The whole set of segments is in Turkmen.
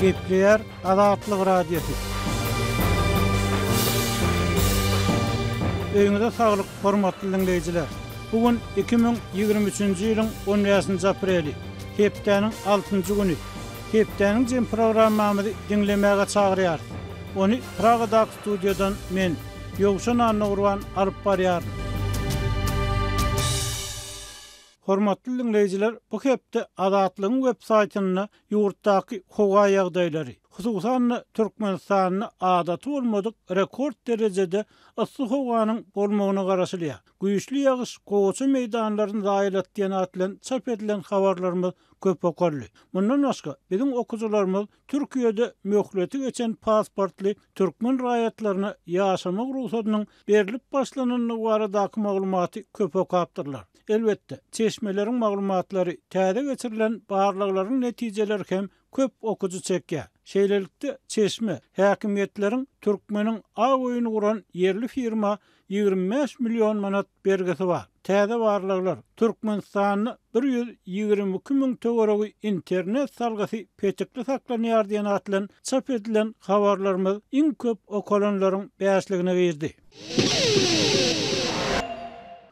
Gepleýär Azatlyk Radiosy. Öýüňize saglyk, hormatly diňleýjiler! Bu gün 2023-nji ýylyň on bäşinji apreli, hepdäniň altynjy güni. Hepdäniň jem programmamyzy diňlemäge çagyrýarys. Ony Pragadaky studiýadan men, Ýowşan Annagurban alyp barýaryn. Hormatly diňleýjiler, bu hepde Azatlygyň web saýtynda ýurtdaky howa ýagdaýlary, hususan-da Türkmenistanda adaty bolmadyk rekord derejede yssy howanyň bolmagyna garaşylýar. Güýçli ýagyş gowaça meýdanlaryny zaýalatdy diýen at bilen çap edilen habarlarymyz köp okaldy. Mundan başga, biziň okyjylarymyz Türkiýede möhleti geçen pasportly türkmen raýatlaryna ýaşamak rugsadynyň berlip başlanandygy baradaky maglumaty köp okapdyrlar. Elbetde, çeşmeleriň maglumatlary, täze geçirilen barlaglaryň netijeleri hem köp okyjy çekýär. Şeýlelikde, çeşme, häkimiýetleriň türkmeniň ak öýüni guran ýerli firma 25 million manat bergisi bar. Täze barlaglar, Türkmenistanda 122 müň töweregi internet salgysy petikli saklanýar diýen at bilen çap edilen habarlarymyz iň köp okalanlaryň bäşligine girdi.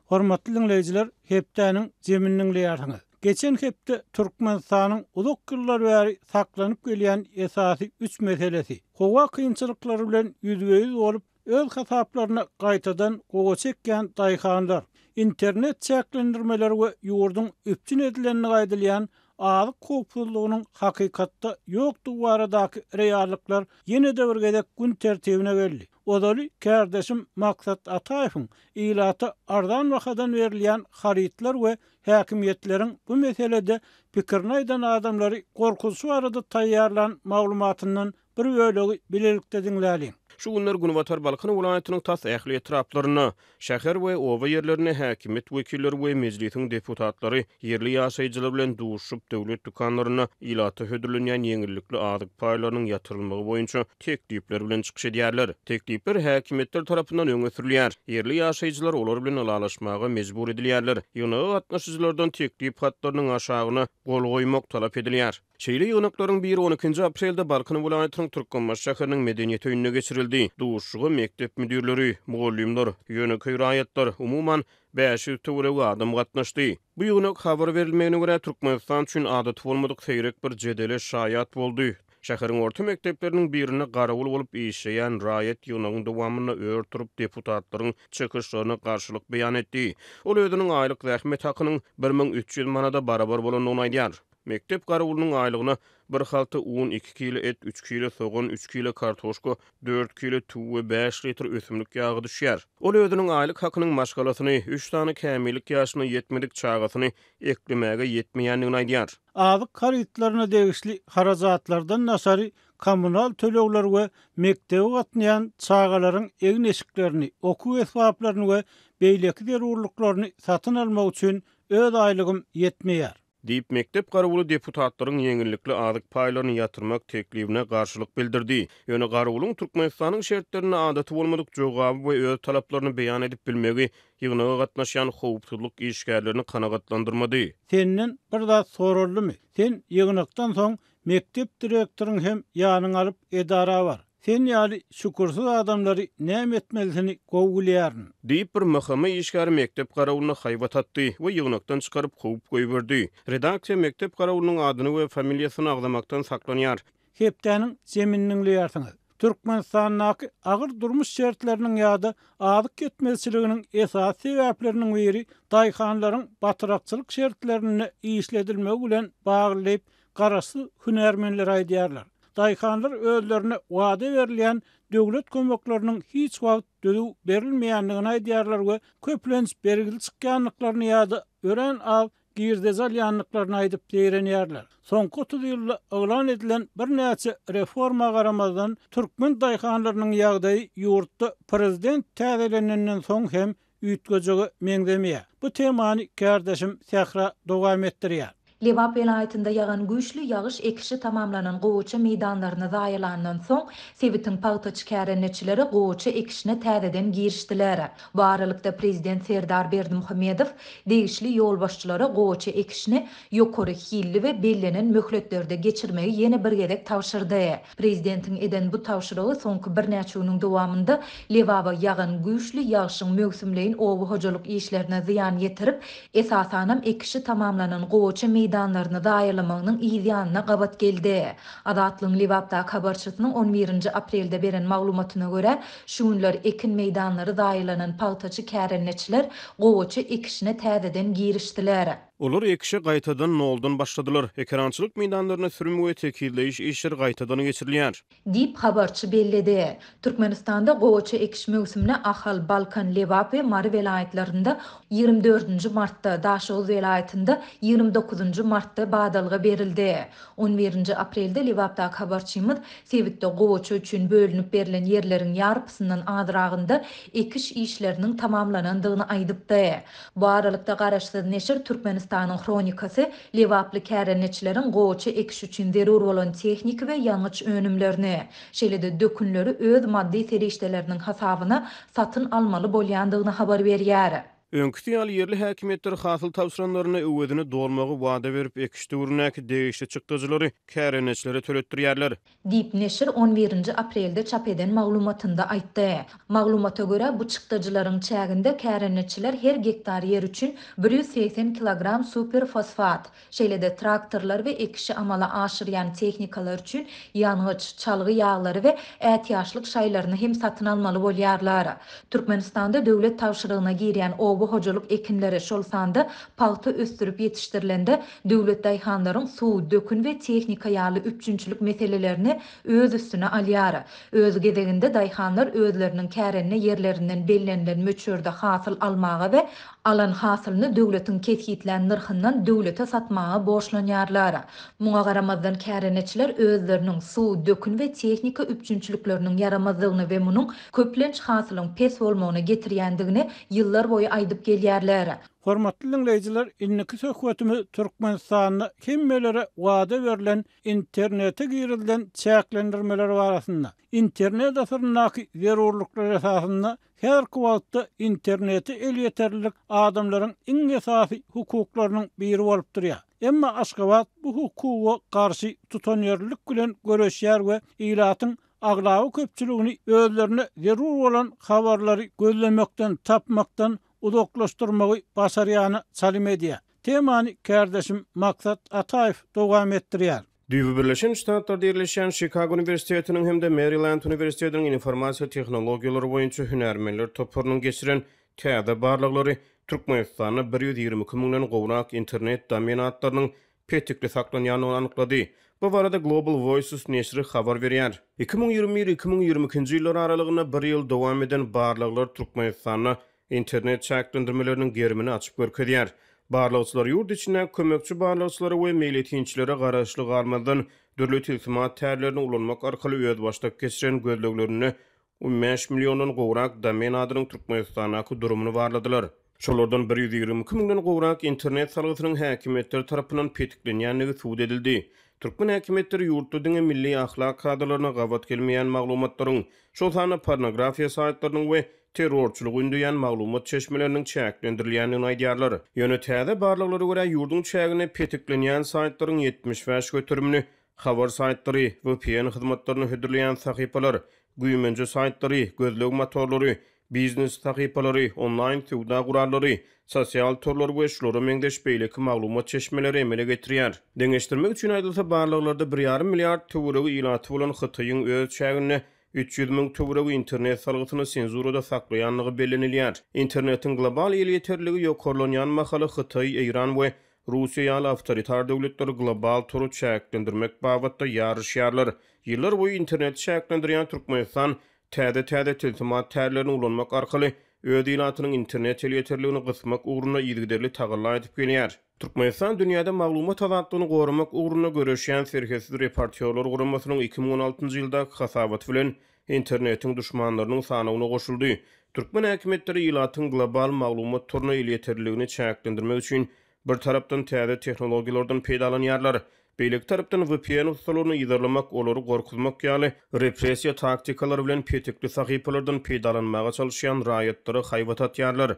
Hormatly diňleýjiler, hepdäniň jemini diňleýärsiňiz. Geçen hepde Türkmenistanyň uzak ýyllar bäri saklanyp gelýän esasy üç meselesi, howa kynçylyklary bilen ýüzbe-ýüz bolup, Öz hasaplaryna gaýtadan gowaça ekýän daýhanlar, internet çäklendirmeleri we ýurduň üpjün edilendigi aýdylýan azyk howpsuzlygynyň hakykatda ýokdugy baradaky reallyklar ýene-de bir gezek gün tertibine geldi. Ozaly kärdeşim Maksat Ataýewiň ilata arzan bahadan berilýän harytlar we häkimiýetleriň bu meselede pikirini aýdan adamlary gorkuzyşy barada taýýarlan maglumatyndan Bir bölegi bilelikde diňläliň. Şu günler Günbatar Balkan welaýatynyň tas ähli etraplarynda, şäher we oba ýerlerinde häkimiýet wekilleri we Mejlisiň deputatlary ýerli ýaşaýjylar bilen duşuşyp, döwlet dükanlarynda ilata hödürlenýän ýeňillikli azyk paýlarynyň ýatyrylmagy boýunça teklipler bilen çykyş edýärler. Teklipler häkimiýetler tarapyndan öňe sürülýär. Ýerli ýaşaýjylar olar bilen ylalaşmaga mejbur edilýärler. Ýygnaga gatnaşyjylardan teklip hatlarynyň aşagyna gol goýmak talap edilýär. Şeýle ýygnaklaryň biri on ikinji aprelde Balkan welaýatynyň Türkmenbaşy şäheriniň Medeniýet öýünde geçirildi. Duşuşyga mekdep müdirleri, mugallymlar, ýönekeý raýatlar, umuman, 500 töweregi adam gatnaşdy. Bu ýygnak, habar berilmegine görä, Türkmenistan üçin adaty bolmadyk seýrek bir jedele şaýat boldy. Şäheriň orta mekdepleriniň birinde garawul bolup işleýän raýat ýygnagyň dowamynda ör turup, deputatlaryň çykyşlaryna garşylyk beýan etdi. Ol özüniň aýlyk zähmet hakynyň 1300 manada barabar bolandygyny aýdýar. Mekdep garawulynyň aýlygyna bir halta un, iki kile et, üç kile sogan, üç kile kartoşka, dört kile tüwi we bäş litr ösümlik ýagy düşýär. Ol özüniň aýlyk hakynyň maşgalasyny, üç sany kämillik ýaşyna ýetmedik çagasyny eklemäge ýetmeýändigini aýdýar. Azyk harytlaryna degişli harajatlardan daşary kommunal tölegler we mekdebe gatnaýan çagalaryň egin-eşiklerini, okuw esbaplaryny we beýleki zerurlyklaryny satyn almak üçin öz aýlygym ýetmeýär. Diýip, mekdep garawuly deputatlaryň ýeňillikli azyk paýlaryny ýatyrmak teklibine garşylyk bildirdi. Ýöne garawulyň Türkmenistanyň şertlerinde adaty bolmadyk jogaby we öz talaplaryny beýan edip bilmegi ýygnaga gatnaşýan howpsuzlyk işgärlerini kanagatlandyrmady. Senden bir zat soraldymy? Sen ýygnakdan soň mekdep direktoryňy hem ýanyňa alyp edara bar. Sen ýaly şükürsiz adamlary näme etmelisini gowy bilýärin. Diýip, bir MHM işgäri mekdep garawulyna haýbat atdy we ýygnakdan çykaryp kowup goýberdi. Redaksiýa mekdep garawulynyň adyny we familiýasyny agzamakdan saklanýar. Hepdäniň jemini diňleýärsiňiz. Türkmenistandaky agyr durmuş şertleriniň ýa-da azyk ýetmezçiliginiň esasy sebäpleriniň biri daýhanlaryň batrakçylyk şertlerinde işledilmegi bilen bagly diýip, garaşsyz hünärmenler aýdýarlar. Daýhanlar özlerine wada berilýän döwlet kömekleriniň hiç wagt düzüw berilmeýändigini aýdýarlar we köplenç bergili çykýandyklaryny ýa-da örän az girdeji alýandyklaryny aýdyp zeýrenýärler. Soňky 30 ýylda yglan edilen birnäçe reforma garamazdan, türkmen daýhanlarynyň ýagdaýy ýurtda prezident täzelenenden soň hem üýtgejege meňzemeýär. Bu temany kärdeşim Sähra dowam etdirýär. Lebap welaýatynda ýagan güýçli ýagyş ekişi tamamlanan gowaça meýdanlaryny zaýalandan soň, sebitiň pagtaçy kärendeçileri gowaça ekişine täzeden girişdiler. Bu aralykda, prezident Serdar Berdimuhamedow degişli ýolbaşçylara gowaça ekişini ýokary hilli we bellenen möhletlerde geçirmegi ýene bir gezek tabşyrdy. Prezidentiň eden bu tabşyrygy soňky birnäçe günüň dowamynda Lebaba ýagan güýçli ýagşyň möwsümleýin oba hojalyk işlerine zyýan ýetirip, esasanam ekişi tamamlanan gowaça meýdanlaryny zaýalamagynyň yz ýanyna gabat geldi. Azatlygyň Lebapdaky habarçysynyň on birinji aprelde beren maglumatyna görä, şu günler ekin meýdanlary zaýalanan pagtaçy kärendeçiler gowaça ekişine täzeden girişdiler. Olar ekişe gaýtadan noldan başladylar. Ekerançylyk meýdanlarynda sürüm we tekizleýiş işleri gaýtadan geçirilýär. Diýip, habarçy belledi. Türkmenistanda gowaça ekiş möwsümine Ahal, Balkan, Lebap we Mary welaýatlarynda ýigrimi dördünji martda, Daşoguz welaýatynda ýigrimi dokuzynjy martda badalga berildi. On birinji aprelde Lebapdaky habarçymyz sebitde gowaça üçin bölünip berlen ýerleriň ýarpysyndan azragynda ekiş işleriniň tamamlanandygyny aýdypdy. Bu aralykda, garaşsyz neşir Türkmenistanyň Hronikasy lebaply kärendeçileriň gowaça ekiş üçin zerur bolan tehniki we ýangyç önümlerini, şeýle-de dökünleri öz maddy serişdeleriniň hasabyna satyn almaly bolýandygyny habar berýär. Öňküsi ýaly ýerli häkimiýetler hasyl tabşyranlaryna öwezini dolmagy wada berip, ekiş döwründäki degişli çykdajylary kärendeçilere töletdirýärler. Diýip, neşir on birinji aprelde çap eden maglumatynda aýtdy. Maglumata görä, bu çykdajylaryň çäginde kärendeçiler her gektar ýer üçin 180 kilogram superfosfat, şeýle-de traktorlar we ekişi amala aşyrýan tehnikalar üçin ýangyç, çalgy ýaglary we ätiýaçlyk şaýlaryny hem satyn almaly bolýarlar. Türkmenistanda döwlet tabşyrygyna girýän oba hojalyk ekinleri, şol sanda pagta ösdürip ýetişdirilende Döwlet daýhanlaryň suw, dökün we tehnika ýaly üpjünçilik meselelerini öz üstüne alýar. Öz gezeginde daýhanlar özleriniň kärende ýerlerinden bellenilen möçberde hasyl almaga we alan hasylyny döwletiň kesgitlän nyrhyndan döwlete satmaga borçlanýarlar. Muňa garamazdan kärendeçiler özleriniň suw, dökün we tehnika üpjünçilikleriniň ýaramazdygyny we munuň köplenç hasylyň pes bolmagyna getirýändigini ýyllar boýy aýdyp gelýärler. Hormatly diňleýjiler, indiki söhbetimiz Türkmenistanda hemmelere wada berlen internete girizilen çäklendirmeler barasynda. Internet asyryndaky zerurlyklar esasynda häzirki wagtda internete elýeterlilik adamlaryň iň esasy hukuklarynyň biri bolup durýar. Emma Aşgabat bu hukuga garşy tutanýerlilik bilen göreşýär we ilatyň aglaba köpçüligini özlerine zerur bolan habarlary gözlemekden, tapmakdan uzaklaşdyrmagy başarýana çalym edýär. Temany kärdeşim Maksat Ataýew dowam etdirýär. Düýbi Birleşen Ştatlarda ýerleşýän Çikago uniwersitetiniň hem-de Merilend uniwersitetiniň informasiýa tehnologiýalary boýunça hünärmenler toparynyň geçiren täze barlaglary Türkmenistanda 122 müňden gowrak internet domen atlarynyň petikli saklanýandygyny anyklady. Bu barada Global Voices neşiri habar berýär. 2021, 2022-nji ýyllar aralygynda bir ýyl dowam eden barlaglar Türkmenistanda internet çäklendirmeleriniň gerimini açyp görkezýär. Barlagçylar ýurt içindäki kömekçi barlagçylara we meýletinçilere garaşly galmazdan, dürli tilsimat tärlerini ulanmak arkaly özbaşdak geçiren gözleglerinde On bäş milliondan gowrak domen adynyň Türkmenistandaky durumyny barladylar. Şolardan 122 müňden gowrak internet salgysynyň häkimiýetler tarapyndan petiklenýändigi subut edildi. Türkmen häkimiýetleri ýurtda diňe milli ahlak kadalaryna gabat gelmeýän maglumatlaryň, şol sanda pornografiýa saýtlarynyň we terrorçylygy ündeýän maglumat çeşmeleriniň çäklendirilýändigini aýdýarlar. Ýöne täze barlaglara görä, ýurduň çäginde petiklenýän saýtlaryň 75 göterimini Habar saýtlary, vpn hyzmatlaryny hödürleýän sahypalar, güýmenje saýtlary, gözleg motorlary, biznes sahypalary, onlaýn söwda gurallary, sosial torlar we şulara meňzeş beýleki maglumat çeşmeleri emele getirýär. Deňeşdirmek üçin aýdylsa, barlaglarda bir ýarym milliard töweregi ilaty bolan Hytaýyň öz çäginde 300 müň töweregi internet salgysyny senzurada saklaýandygy bellenilýär. Internetiň global elýeterliligi ýokarlanýan mahaly Hytaý, Eýran we Russiýa ýaly awtoritar döwletler global tory çäklendirmek babatda ýaryşýarlar. Ýyllar boýy interneti çäklendirýän Türkmenistan täze-täze tilsimat tärlerini ulanmak arkaly öz ilatynyň internet elýeterligini gysmak ugrunda yzygiderli tagalla edip gelýär. Türkmenistan dünýäde maglumat azatlygyny goramak ugrunda göreşýän Serhetsiz reportýorlar guramasynyň 2016-njy ýyldaky hasabaty bilen internetiň duşmanlarynyň sanawyna goşuldy. Türkmen häkimiýetleri ilatyň global maglumat toruna elýeterliligini çäklendirmek üçin. Bir tarapdan täze tehnologiýalardan peýdalanýarlar. Beýleki tarapdan vpn ussalaryny yzarlamak, olary gorkuzmak ýaly repressiýa taktikalary bilen petikli sahypalardan peýdalanmaga çalyşýan raýatlara haýbat atýarlar.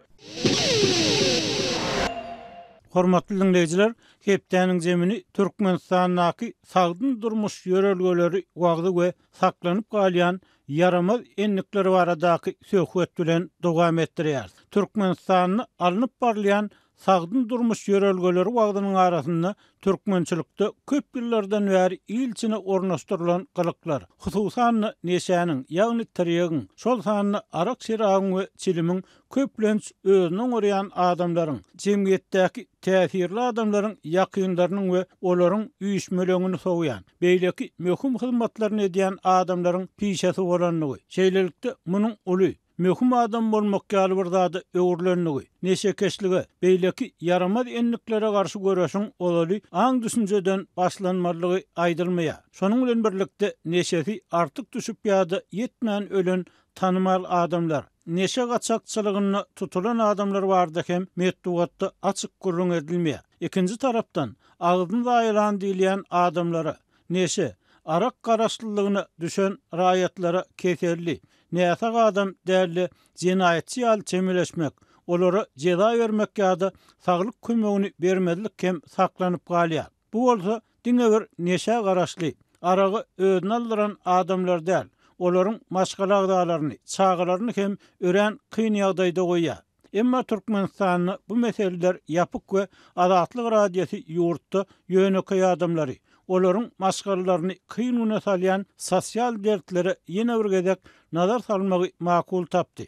Hormatly diňleýjiler, hepdäniň zemini Türkmenistandaky sagdyn durmuş ýörelgeleri wagzy we saklanyp galýan ýaramaz endikler baradaky söhbet bilen dowam etdirýäris. Türkmenistanda alnyp barylýan Sagdyn durmuş ýörelgeleri wagzynyň arasynda türkmençilikde köp ýyllardan bäri il içine ornaşdyrylan gylyklar, hususan-da, neşäniň, ýagny tirýegiň, şol sanda arak-şerabyň we çilimiň köplenç özüni oňarýan adamlaryň, jemgyýetdäki täsirli adamlaryň ýakynlarynyň we olaryň üýşmeleňini sowýan, beýleki möhüm hyzmatlaryny edýän adamlaryň pişesi bolandygy, şeýlelikde, munuň uly, möhüm adam bolmak ýaly bir zada öwrülendigi, neşekeşlige, beýleki ýaramaz endiklere garşy göreşiň ozaly aň-düşünjeden başlanmalydygy aýdylmaýar. Şonuň bilen birlikde, neşesi artyk düşüp ýa-da ýetmän ölen tanymal adamlar, neşe gaçakçylygynda tutulan adamlar barada hem metbugatda açyk gürrüň edilmeýär. Ikinji tarapdan, agzyny zaýalan diýilýän adamlara, neşe, arak garaşlylygyna düşen raýatlara keselli, näsag adam däl-de, jenaýatçy ýaly çemeleşmek, olara jeza bermek ýa-da saglyk kömegini bermezlik hem saklanyp galýar. Bu bolsa diňe bir neşä garaşly, aragy özüne aldyran adamlary däl, olaryň maşgala agzalaryny, çagalaryny hem örän kyn ýagdaýda goýýar. Emma Türkmenistanda bu meseleler ýapyk we Azatlyk Radiosy ýurtda ýönekeý adamlary, olaryň maşgalalaryny kyn güne salýan sosial dertlere ýene bir gezek nazar salmagy makul tapdy.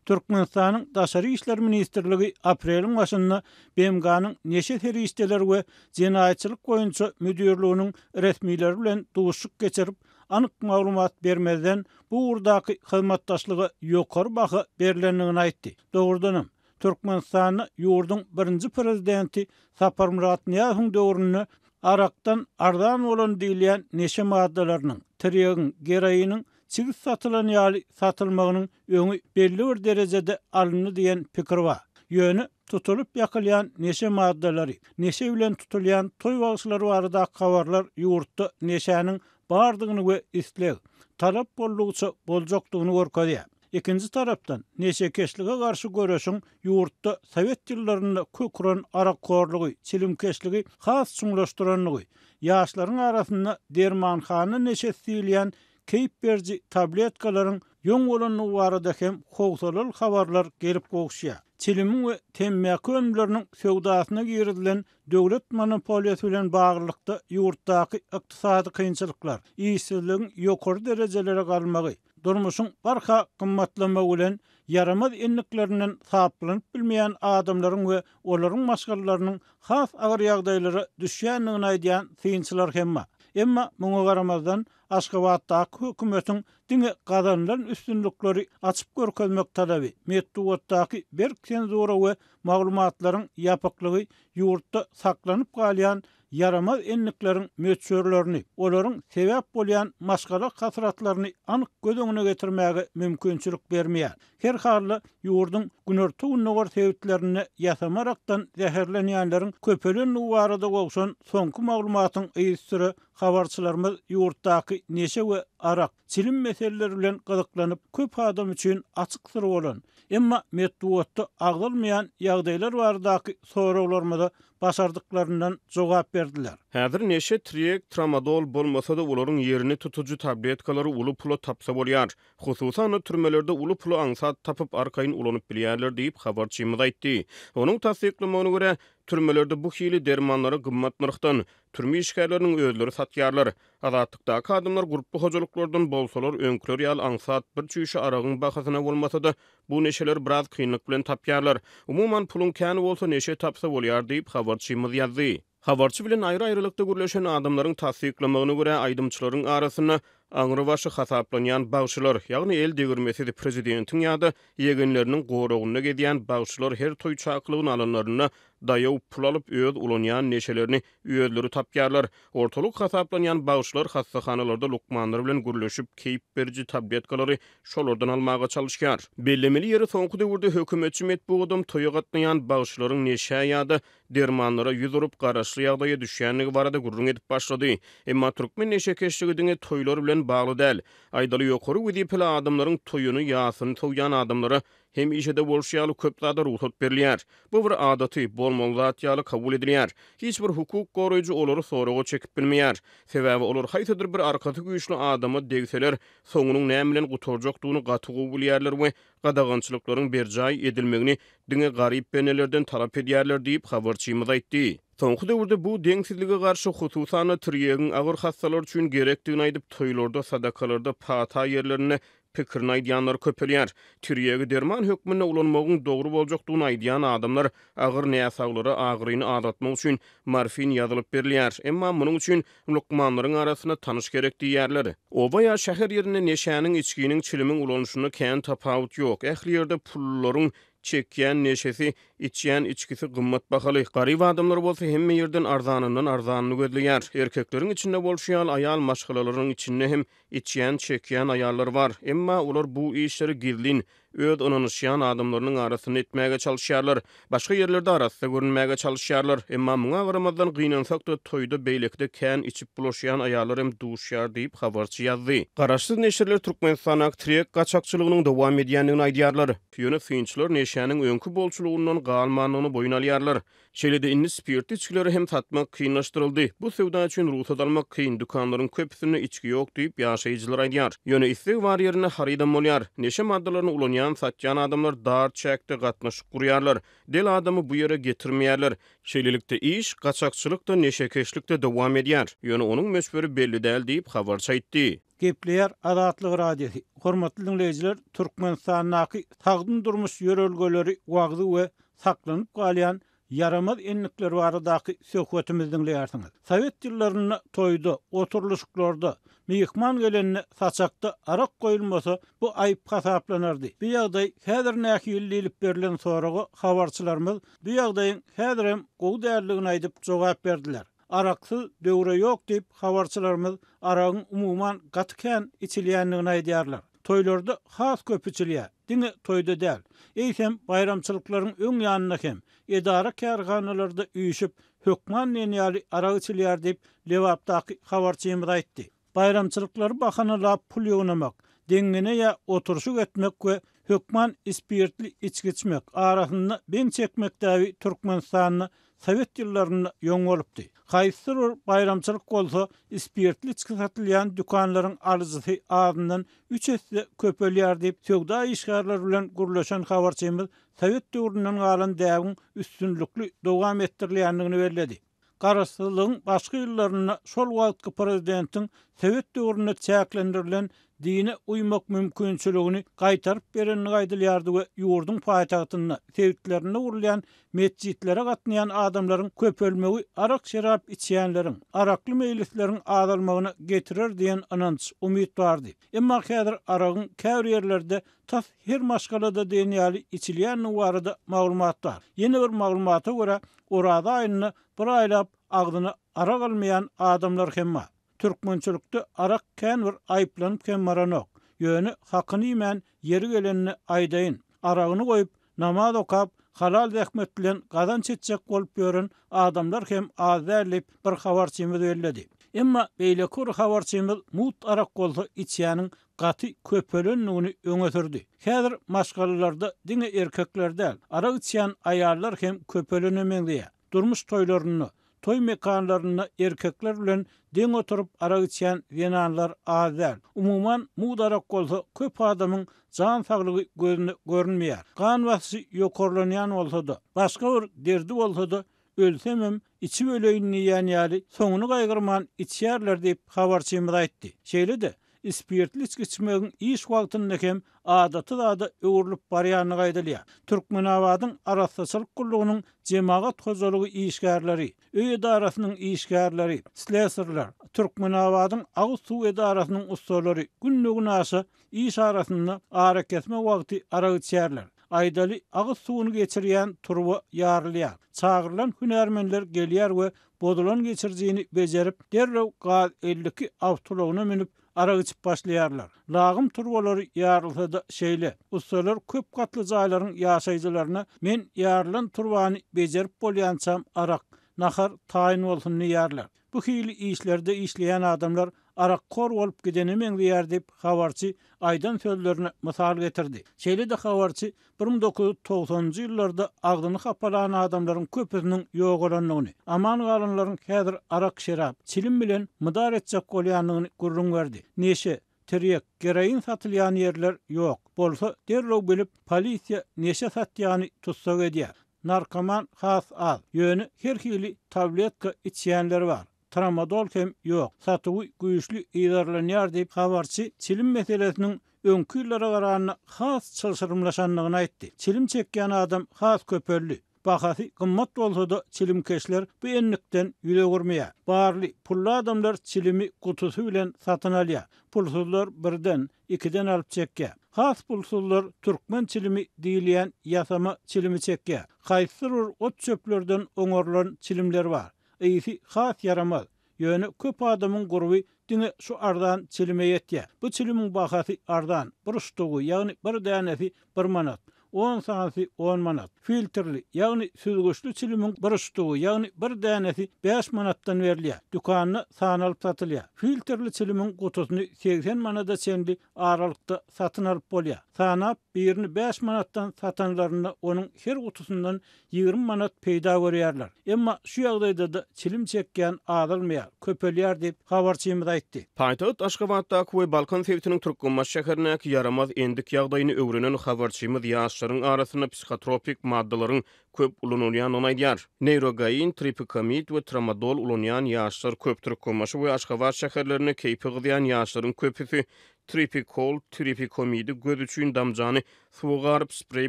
Türkmenistanyň Daşary işler ministrligi apreliň başynda BMG-niň Neşe serişdeleri we jenaýatçylyk boýunça müdirliginiň resmileri bilen duşuşyk geçirip, anyk maglumat bermezden, bu ugurdaky hyzmatdaşlyga ýokary baha berlendigini aýtdy. Dogrudanam, Türkmenistanda ýurduň birinji prezidenti Saparmyrat Nyýazowyň döwründe arakdan arzan bolan diýilýän neşe maddalarynyň, tirýegiň, geroiniň çigit satylan ýaly satylmagynyň öňi belli bir derejede alyndy diýen pikir bar. Ýöne tutulyp ýakylýan neşe maddalary, neşe bilen tutulýan toý bagşylary baradaky habarlar ýurtda neşäniň bardygyny we isleg, talap boldugyça boljakdygyny görkezýär. Ikinji tarapdan, neşekeşlige garşy göreşiň ýurtda sowet ýyllarynda kök uran arakhorlugy, çilimkeşligi has çuňlaşdyrandygy, ýaşlaryň arasynda dermanhana neşesi diýilýän keýp beriji tabletkalaryň ýoň bolandygy barada hem howsalaly habarlar gelip gowuşýar. Çilimiň we temmäki önümleriniň söwdasyna girizilen döwlet monopoliýasy bilen baglylykda ýurtdaky ykdysady kynçylyklar, işsizligiň ýokary derejelere galmagy, durmuşyň barha gymmatlamagy bilen ýaramaz endiklerinden saplanyp bilmeýän adamlaryň we olaryň maşgalalarynyň has agyr ýagdaýlara düşýändigini aýdýan synçylar hem bar. Emma muňa garamazdan, Aşgabatdaky hökümetiň diňe gazanylan üstünlikleri açyp görkezmek talaby, metbugatdaky berk senzura we maglumatlaryň ýapyklygy ýurtda saklanyp galýan ýaramaz endikleriň möçberlerini, olaryň sebäp bolýan maşgala hasratlaryny anyk göz öňüne getirmäge mümkinçilik bermeýär. Her halda, ýurduň günorta-gündogar sebitlerinde ýasama arakdan zäherlenýänleriň köpelendigi barada gowşan soňky maglumatyň yzysüre habarçylarymyz ýurtdaky neşe we arak, çilim meseleleri bilen gyzyklanyp, köp adam üçin açyk syr bolan, emma metbugatda agzalmaýan ýagdaýlar baradaky soraglarymyza başardyklaryndan jogap berdiler. Häzir neşe, trek, tramadol bolmasa-da, olaryň ýerini tutujy tabletkalary uly pula tapsa bolýar. Hususan-da, türmelerde uly puly aňsat tapyp, arkaýyn ulanyp bilýärler diýip, habarçymyz aýtdy. Onuň tassyklamagyna görä, türmelerde bu hili dermanlary gymmat nyrhdan, türme işgärleriniň özleri satýarlar. Azatlykdaky adamlar gurply hojalyklardan bolsalar, öňküler ýaly aňsat bir çüýşe aragyň bahasyna bolmasa-da, bu neşeleri biraz kynlyk bilen tapýarlar. Umuman, puluň kän bolsa, neşe tapsa bolýar diýip, habarçymyz ýazdy. Habarçy bilen aýry-aýrylykda gürleşen adamlaryň tassyklamagyna görä, aýdymçylaryň arasynda aňrybaşy hasaplanýan bagşylar, ýagny el degirmesiz prezidentiň ýa-da ýegenleriniň goragynda gezýän bagşylar her toý çakylygyny alanlarynda. Daýaw pul alyp, öz ulanýan neşelerini özleri tapýarlar. Ortalyk hasaplanýan bagşylar hassahanalarda lukmanlar bilen gürleşip, keýp beriji tabletkalary şolardan almaga çalyşýar. Bellemeli ýeri, soňky döwürde hökümetçi metbugadam toýa gatnaýan bagşylaryň neşä ýa-da dermanlara ýüz urup, garaşly ýagdaýa düşýändigi barada gürrüň edip başlady. Emma türkmen neşekeşligi diňe toýlar bilen bagly däl. Aýdaly, ýokary wezipeli adamlaryň toýuny, ýasyny sowýan adamlara hemişe-de bolşy ýaly köp zada rugsat berilýär. Bu bir adaty, bolmaly zat ýaly kabul edilýär. Hiç bir hukuk goraýjy olary soraga çekip bilmeýär. Sebäbi olar haýsydyr bir arkasy güýçli adama degseler, soňunyň näme bilen gutarjakdygyny gaty gowy bilýärler we gadagançylyklaryň berjaý edilmegini diňe garyp bendelerden talap edýärler diýip, habarçymyz aýtdy. Soňky döwürde bu deňsizlige garşy, hususan-da, tirýegiň agyr hassalar üçin gerekdigini aýdyp, toýlarda, sadakalarda, pata ýerlerinde pikirini aýdýanlar köpelýär. Tirýegi derman hökmünde ulanmagyň dogry boljakdygyny aýdýan adamlar agyr näsaglara agyryny azaltmak üçin morfin ýazylyp berilýär. Emma munuň üçin lukmanlaryň arasynda tanyş gerek diýýärler. Oba ýa şäher ýerinde neşäniň, içginiň, çilimiň ulanyşynda kän tapawut ýok. Ähli ýerde pullularyň çekýän neşesi, içýän içgisi gymmat bahaly. Garyp adamlar bolsa hemme ýerden arzanyndan arzanyny gözleýär. Erkekleriň içinde bolşy ýaly aýal maşgalalaryň içinde hem içýän, çekýän aýallar bar. Emma olar bu işleri gizlin, öz ynanyşýan adamlarynyň arasynda etmäge çalyşýarlar. Başga ýerlerde arassa görünmäge çalyşýarlar. Emma muňa garamazdan, gynansak-da, toýda beýlekide kän içip bulaşýan aýallar hem duşýar diýip, habarçy ýazdy. Garaşsyz neşirler Türkmenistandaky tirek gaçakçylygynyň dowam edýändigini aýdýarlar. Ýöne synçylar neşäniň öňki bolçulygyndan galmandygyny boýun alýarlar. Şeýle-de indi spirtli içgileri hem satmak kynlaşdyryldy. Bu söwda üçin rugsat almak kyn, dükanlaryň köpüsinde içgi ýok diýip, ýaşaýjylar aýdýar. Ýöne isleg bar ýerinde harydam bolýar. Neşe maddalaryny ulanýan, satýan adamlar dar çäkde gatnaşyk gurýarlar. Del adamy bu ýere getirmeýärler. Şeýlelikde, iş gaçakçylyk-da, neşekeşlik-de dowam edýär. Ýöne onuň möçberi belli däl diýip, habarçy aýtdy. Gepleýär Azatlyk Radiosy, Hormatly diňleýjiler, Türkmenistandaky sagdyn durmuş ýörelgeleri wagzy we saklanyp galýan ýaramaz endikler baradaky söhbetimizi diňleýärsiňiz. Sowet ýyllarynda toýda, oturylyşyklarda, myhman gelende saçakda arak goýulmasa, bu aýyp hasaplanardy. Bu ýagdaý häzir nähili diýlip berlen soraga habarçylarymyz bu ýagdaýyň häzirem gowy däldigini aýdyp jogap berdiler. Araksyz döwre ýok diýip, habarçylarymyz aragyň umuman gaty kän içilýändigini aýdýarlar. Toýlarda has köp içilýär. Diňe toýda däl, eýsem baýramçylyklaryň öň ýanynda hem, edara-kärhanalarda üýşüp, hökman diýen ýaly arak içilýär diýip, Lebapdaky habarçymyz aýtdy. Baýramçylyklary bahanalap pul ýygnamak, deňňene ýa oturyşyk etmek we hökman ispirtli içgi içmek, arasynda beň çekmek däbi Türkmenistanda sowet ýyllarynda ýoň bolupdy. Haýsydyr bir baýramçylyk bolsa, ispirtli içgi satylýan dükanlaryň alyjysy azyndan üç esse köpelýär diýip, söwda işgärleri bilen gürleşen habarçymyz sowet döwründen galan däbiň üstünlikli dowam etdirilýändigini belledi. Garaşsyzlygyň başky ýyllarynda şol wagtky prezidentiň sowet döwründe çäklendirilen dine uýmak mümkinçiligini gaýtaryp berendigi aýdylýardy we ýurduň paýtagtynda, sebitlerinde gurulýan metjitlere gatnaýan adamlaryň köpelmegi arak-şerap içýänleriň, arakly meýlisleriň azalmagyna getirer diýen ynanç, umyt bardy. Emma häzir aragyň käbir ýerlerde tas her maşgalada diýen ýaly içilýändigi barada maglumat bar. Ýene bir maglumata görä, Oraza aýynda bir aýlap agzyna arak almaýan adamlar hem bar. Türkmençilikde arak kän bir aýyplanyp hem baranok. Ýöne hakyny iýmän ýeri gelende aýdaýyn, aragyny goýup, namaz okap, halal zähmet bilen gazanç etjek bolup ýören adamlar hem az däl diýip, bir habarçymyz belledi. Emma beýleki bir habarçymyz mugt arak bolsa içýäniň gaty köpelendigini öňe sürdi. Häzir maşgalalarda diňe erkekler däl, arak içýän aýallar hem köpelene meňzeýär. Durmuş toýlarynda, toý mekanlarynda erkekler bilen deň oturyp arak içýän zenanlar az däl. Umuman, mugt arak bolsa köp adamyň jan saglygy gözüne görünmeýär. Gan basyşy ýokarlanýan bolsa-da, başga bir derdi bolsa-da, Ölsemem, içip öleýin diýýän ýaly, soňuny gaýgyrman içýärler diýip, habarçymyz aýtdy. Şeýle-de, spirtli içgi içmegiň iş wagtynda hem adaty zada öwrülip barýandygy aýdylýar. Türkmenabadyň arassaçylyk gullugynyň jemagat hojalygy işgärleri, öý edarasynyň işgärleri, slesarlar, Türkmenabadyň agyz suw edarasynyň ussalary günde-günaşa iş arasynda arakesme wagty arak içýärler. Aýdaly, agyz suwuny geçirýän turba ýarylýar. Çagyrylan hünärmenler gelýär we bozulan geçirijini bejerip, derrew gaz 52 awtoulagyna münüp, arak içip başlaýarlar. Lagym turbalary ýarylsa-da şeýle. Ussalar köp gatly jaýlaryň ýaşaýjylaryna men ýarylan turbany bejerip bolýançam arak, nahar taýyn bolsun diýýärler. Bu hili işlerde işleýän adamlar arakhor bolup gidene meňzeýär diýip, habarçy aýdan sözlerine mysal getirdi. Şeýle-de habarçy 1990-njy ýyllarda agzyny hapalan adamlaryň köpüsiniň ýogalandygyny, aman galanlaryň häzir arak-şerap, çilim bilen mydar etjek bolýandygyny gürrüň berdi. Neşe, tirýek, geroin satylýan ýerler ýok. Bolsa, derrew bilip, polisiýa neşe satýany tussag edýär. Narkoman has az, ýöne her hili tabletka içýänleri bar. Tramadol hem ýok, satuwy güýçli yzarlanýar diýip, habarçy çilim meselesiniň öňki ýyllara garanda has çylşyrymlaşandygyny aýtdy. Çilim çekýän adam has köpeldi. Bahasy gymmat bolsa-da, çilimkeşler bu endikden ýüz öwürmeýär. Barly, pully adamlar çilimi gutusy bilen satyn alýar. Pulsuzlar birden, ikiden alyp çekýär. Has pulsuzlar türkmen çilimi diýilýän ýasama çilimi çekýär. Haýsydyr bir ot-çöplerden oňarylan çilimler bar. Ysy has ýaramaz. Ýöne köp adamyň gurby diňe şu arzan çilime ýetýär. Bu çilimiň bahasy arzan, bir ştugy, ýagny bir dänesi bir manat, on sanysy on manat. Filtrli, ýagny süzgüçli çilimiň bir ştugy, ýagny bir dänesi bäş manatdan berilýär. Dükanda sanalyp satylýar. Filtrli çilimiň gutusyny 80 manada çenli aralykda satyn alyp bolýar. Sanap, birini bäş manatdan satanlarynda onuň her gutusyndan 20 manat peýda görýärler. Emma şu ýagdaýda-da çilim çekýän azalmaýar, köpelýär diýip, habarçymyz aýtdy. Paýtagt Aşgabatdaky we Balkan sebitiniň Türkmenbaşy şäherindäki ýaramaz endik ýagdaýyny öwrenen habarçymyz ýaşlaryň arasynda psihotropik maddalaryň köp ulanylýandygyny aýdýar. Neýrogain, tripikamid we tramadol ulanýan ýaşlar köp. Türkmenbaşy we Aşgabat şäherlerinde keýpi gyzýan ýaşlaryň köpüsi tripikol, tripikomidi göz üçin damjany suwa garyp, spreý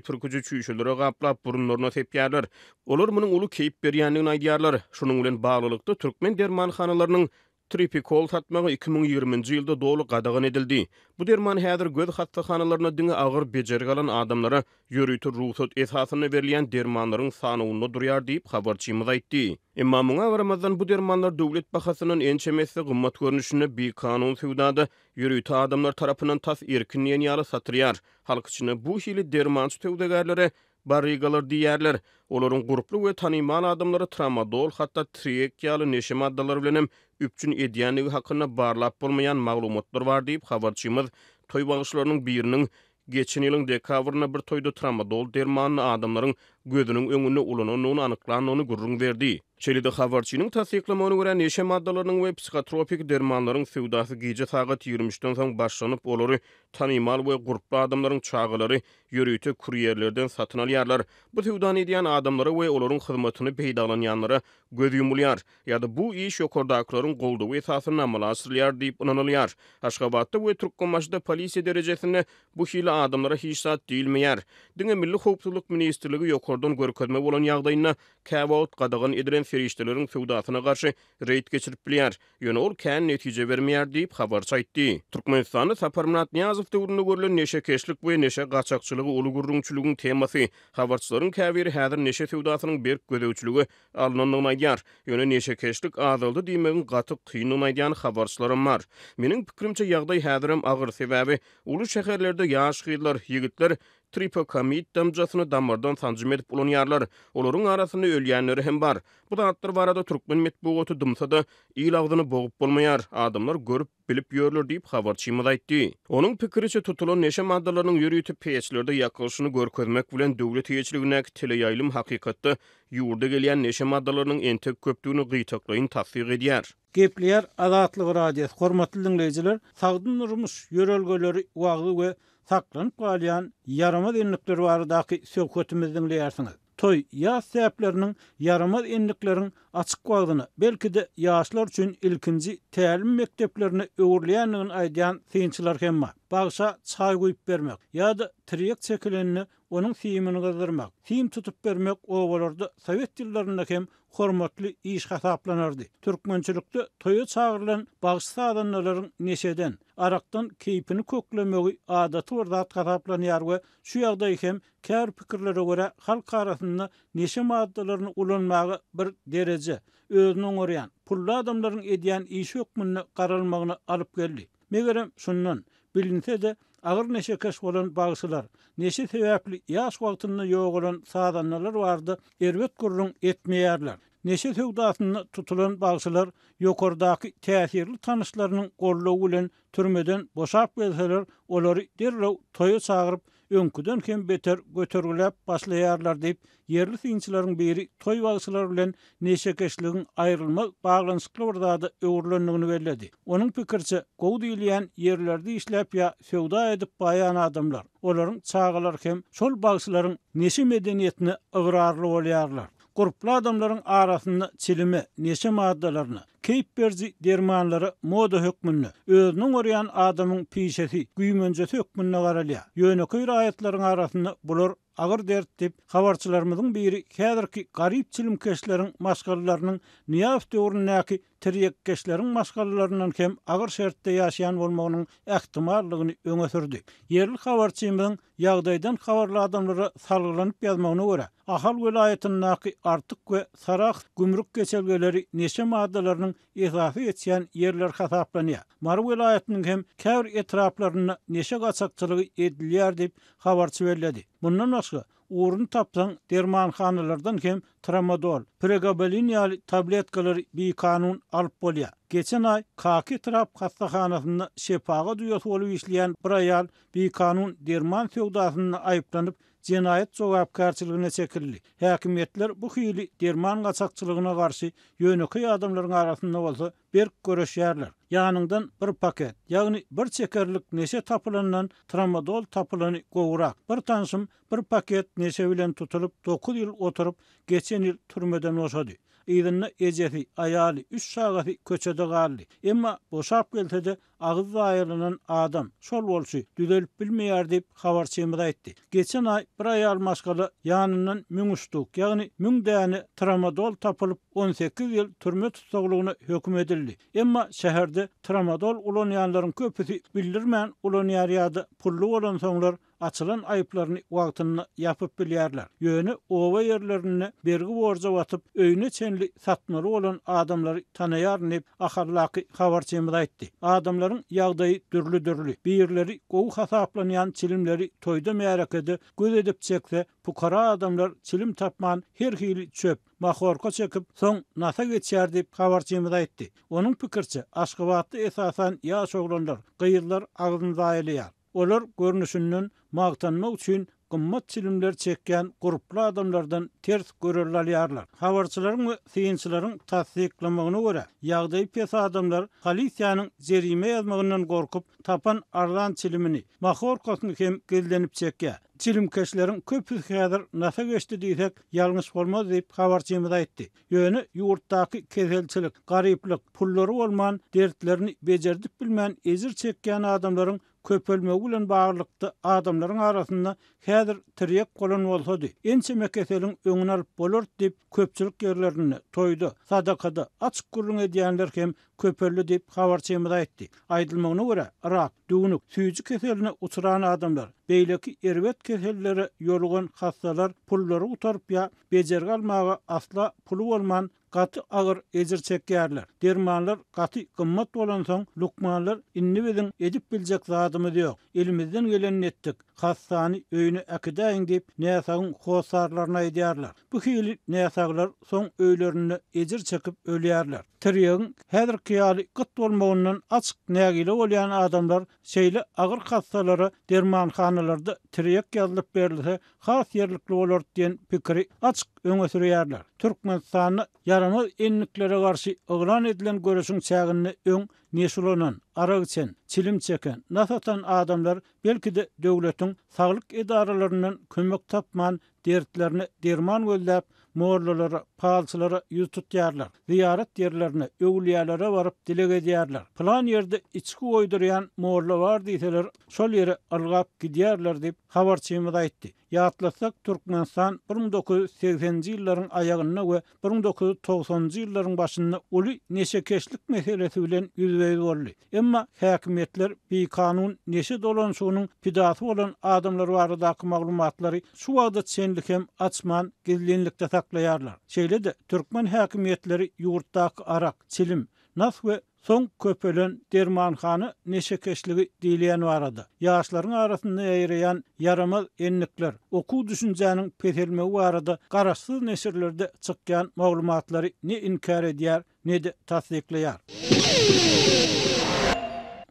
pürküji çüýşelere gaplap, burunlaryna sepýärler. Olar munuň uly keýp berýändigini aýdýarlar. Şunuň bilen baglylykda, türkmen dermanhanalarynyň tripikol satmagy 2020-nji ýylda doly gadagan edildi. Bu derman häzir göz hassahanalarynda diňe agyr bejergi alan adamlara ýörite rugsat esasynda berilýän dermanlaryň sanawynda durýar diýip, habarçymyz aýtdy. Emma muňa garamazdan, bu dermanlar döwlet bahasyndan ençeme esse gymmat görnüşinde bikanun söwdada ýörite adamlar tarapyndan tas erkin diýen ýaly satylýar. Halk içinde bu hili dermançy söwdagärlere barygalar diýýärler. Olaryň gurply we tanymal adamlary tramadol, hatda triek ýaly neşe maddalary bilenem üpjün edýändigi hakynda barlap bolmaýan maglumatlar bar diýip, habarçymyz toý bagşylarynyň biriniň Geçen ýylyň dekabrynda bir toýda tramadol dermanyny adamlaryň gözüniň öňünde ulanandygyny anyklandygyny gürrüň berdi. Şeýle-de, habarçynyň tassyklamagyna görä, neşe maddalarynyň we psihotropik dermanlaryň söwdasy gije sagat 23-den soň başlanyp, olary tanymal we gurply adamlaryň çagalary ýörite kurýerlerden satyn alýarlar. Bu söwdany edýän adamlara we olaryň hyzmatyny peýdalanýanlara göz ýumulýar. Ýa-da bu iş ýokardakylaryň goldawy esasynda amala aşyrylýar diýip ynanylýar. Aşgabatda we Türkmenbaşyda polisiýa derejesinde bu hili adamlara hiç zat diýilmeýär. Diňe Milli howpsuzlyk ministrligi ýokardan görkezme bolan ýagdaýynda käwagt gadagan edilen serişdeleriň söwdasyna garşy reýd geçirip bilýär. Ýöne ol kän netije bermeýär diýip, habarçy aýtdy. Türkmenistanda Saparmyrat Nyýazow döwründe görlen neşekeşlik we neşe gaçakçylygy uly gürrüňçiligiň temasy. Habarçylaryň käbiri häzir neşe söwdasynyň berk gözegçilige alnandygyny aýdýar. Ýöne neşekeşlik azaldy diýmegiň gaty kyndygyny aýdýan habarçylaram bar. Meniň pikirimçe, ýagdaý häzirem agyr, sebäbi uly şäherlerde ýaş gyzlar, ýigitler tripokamid damjasyny damardan sanjym edip ulanýarlar. Olaryň arasynda ölýänleri hem bar. Bu zatlar barada türkmen metbugaty dymsa-da, il agzyny bogup bolmaýar. Adamlar görüp, bilip ýörler diýip, habarçymyz aýtdy. Onuň pikiriçe, tutulan neşe maddalarynyň ýörite peçlerde ýakylyşyny görkezmek bilen, döwlet eýeçiligindäki teleýaýlym hakykatda ýurda gelýän neşe maddalarynyň entek köpdügini gytaklaýyn tassyk edýär. Gepleýär Azatlyk Radiosy, Hormatly diňleýjiler, sagdyn durmuş ýörelgeleri wagzy we saklanyp galýan ýaramaz endikler baradaky söhbetimizi diňleýärsiňiz. Toý, ýas däpleriniň ýaramaz endikleriň açyk wagzyna, belki-de, ýaşlar üçin ilkinji tälim mekdeplerine öwrülýändigini aýdýan synçylar hem bar. Bagşa çaý guýup bermek ýa-da tirýek çekilende onuň simini gyzdyrmak, sim tutup bermek obalarda sowet ýyllarynda hem hormatly iş hasaplanardy. Türkmençilikde toýa çagyrylan bagşy-sazandalaryň neşeden, arakdan keýpini köklemegi adaty bir zat hasaplanýar we şu ýagdaý hem käbir pikirlere görä halk arasynda neşe maddalaryny ulanmaga bir dereje, özüni oňarýan, pully adamlaryň edýän işi hökmünde garalmagyna alyp geldi. Megerem, şundan, bilinse-de, agyr neşekeş bolan bagşylar, neşe sebäpli ýaş wagtynda ýogalan sazandalar barada erbet gürrüň etmeýärler. Neşe söwdasynda tutulan bagşylar ýokardaky täsirli tanyşlarynyň goldawy bilen türmeden boşap gelseler, olary derrew toýa çagyryp, öňküden hem beter götergiläp başlaýarlar diýip, ýerli synçylaryň biri toý bagşylary bilen neşekeşligiň aýrylmaz baglanyşykly bir zada öwrülendigini belledi. Onuň pikiriçe, gowy diýilýän ýerlerde işläp ýa söwda edip baýan adamlar, olaryň çagalary hem şol bagşylaryň neşe medeniýetine ygrarly bolýarlar. Gurply adamlaryň arasynda çilime, neşe maddalaryna, keýp beriji dermanlara moda hökmünde, özüni oňarýan adamyň pişesi, güýmenjesi hökmünde garalýar. Ýönekeý raýatlaryň arasynda bular agyr dert diýip, habarçylarymyzyň biri häzirki garyp çilimkeşleriň maşgalalarynyň Nyýazow döwründäki tirýekkeşleriň maşgalalaryndan hem agyr şertde ýaşaýan bolmagynyň ähtimallygyny öňe sürdi. Ýerli habarçymyzyň ýagdaýdan habarly adamlara salgylanyp ýazmagyna görä, Ahal welaýatyndaky Artyk we Sarahs gümrük geçelgeleri neşe maddalarynyň esasy geçýän ýerleri hasaplanýar. Mary welaýatynyň hem käbir etraplarynda neşe gaçakçylygy edilýär diýip, habarçy belledi. Mundan başga, Ugruny tapsaň, dermanhanalardan hem tramadol, pregabalin ýaly tabletkalary bikanun alyp bolýar. Geçen aý Kaka etrap hassahanasynda şepagat uýasy bolup işleýän bir aýal bikanun derman söwdasynda aýyplanyp, jenaýat jogapkärçiligine çekildi. Häkimiýetler bu hili derman gaçakçylygyna garşy ýönekeý adamlaryň arasynda bolsa berk göreşýärler. Ýanyňdan bir paket, ýagny bir çekerlik neşe tapylandan tramadol tapylany gowurak. Bir tanşym bir paket neşe bilen tutulyp dokuz ýyl oturyp, geçen ýyl türmeden boşady. Yzynda ejesi, aýaly, üç çagasy köçede galdy. Emma boşap gelse-de Agyz zaýalanan adam, şol bolşy, düzelip bilmeýär diýip, habarçymyz aýtdy. Geçen aý bir aýal maşgala ýanyndan 1000 ştuk, ýagny 1000 däne tramadol tapylyp, 18 ýyl türme tussaglygyna höküm edildi. Emma şäherde tramadol ulanýanlaryň köpüsi bildirmän ulanýar ýa-da pully bolansoňlar açylan aýyplaryny wagtynda ýapyp bilýärler. Ýöne oba ýerlerinde bergi-borja batyp, öýüne çenli satmaly bolan adamlary tanaýaryn diýip, Ahaldaky habarçymyz aýtdy. Adamlaryň ýagdaýy dürli-dürli. Birleri gowy hasaplanýan çilimleri toýda-märekede göz edip çekse, pukara adamlar çilim tapman her hili çöp, mahorka çekip, soň nasa geçýär diýip, habarçymyz aýtdy. Onuň pikiriçe, Aşgabatda esasan ýaş oglanlar, gyzlar agzyny zaýalaýar. Olar görnüşinden magtanmak üçin gymmat çilimler çekýän gurply adamlardan ters görelde alýarlar. Habarçylaryň we synçylaryň tassyklamagyna görä, ýagdaýy pes adamlar polisiýanyň jerime ýazmagyndan gorkup, tapan arzan çilimini, mahorkasyny hem gizlenip çekýär. Çilimkeşleriň köpüsi häzir nasa geçdi diýsek, ýalňyş bolmaz diýip, habarçymyz aýtdy. Ýöne ýurtdaky keselçilik, garyplyk, pullary bolman, dertlerini bejerdip bilmän ejir çekýän adamlaryň köpelmegi bilen baglylykda adamlaryň arasynda häzir tirýek bolan bolsady, ençeme keseliň öňüni alyp bolardy diýip, köpçülik ýerlerinde, toýda, sadakada açyk gürrüň edýänler hem köpeldi diýip, habarçymyz aýtdy. Aýdylmagyna görä, rak, düwnük, süýji keseline uçran adamlar, beýleki erbet kesellere ýolugan hassalar pullary gutaryp ýa Bejergi almaga asla puly bolman, gaty agyr ejir çekýärler. Dermanlar gaty gymmat bolansoň, lukmanlar indi biziň edip biljek zadymyz ýok, elimizden gelenini etdik, hassany öýüne äkidäýiň diýip, näsagyň hossarlaryna aýdýarlar. Bu hili näsaglar soň öýlerinde ejir çekip ölýärler. Tirýegiň häzirki ýaly gyt bolmagyndan açyk nägile bolýan adamlar şeýle agyr hassalara dermanhanalarda tirýek ýazylyp berilse, has ýerlikli bolardy diýen pikiri açyk öňe sürýärler. Türkmenistanda ýaramaz endiklere garşy yglan edilen göreşiň çäginde öň neşe ulanan, arak içen, çilim çeken, nas atan adamlar belki-de döwletiň saglyk edaralaryndan kömek tapman dertlerine derman gözläp, Mollalara, palçylara ýüz tutýarlar. Zyýarat ýerlerine, öwlüýälere baryp dileg edýärler. Pylan ýerde içgi goýdurýan molla bar diýseler, şol ýere ylgap gidýärler diýip, habarçymyz aýtdy. Ýatlatsak, Türkmenistan 1980-nji ýyllaryň aýagynda we 1990-njy ýyllaryň başynda uly neşekeşlik meselesi bilen ýüzbe-ýüz boldy. Emma häkimiýetler bikanun neşe dolanyşygynyň pidasy bolan adamlar baradaky maglumatlary şu wagta çenli hem açman, gizlinlikde saklaýarlar. Şeýle-de, türkmen häkimiýetleri ýurtdaky arak, çilim, nas we soň köpelen dermanhana neşekeşligi diýilýän barada, ýaşlaryň arasynda ýaýraýan ýaramaz endikler, okuw düşünjäniň peselmegi barada garaşsyz neşirlerde çykýan maglumatlary ne inkär edýär, ne-de tassyklaýar.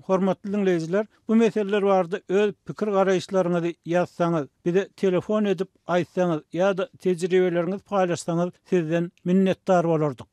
Hormatly diňleýjiler, bu meseleler barada öz pikir-garaýyşlaryňyzy ýazsaňyz, bize telefon edip aýtsaňyz ýa-da tejribeleriňizi paýlaşsaňyz sizden minnetdar bolardyk.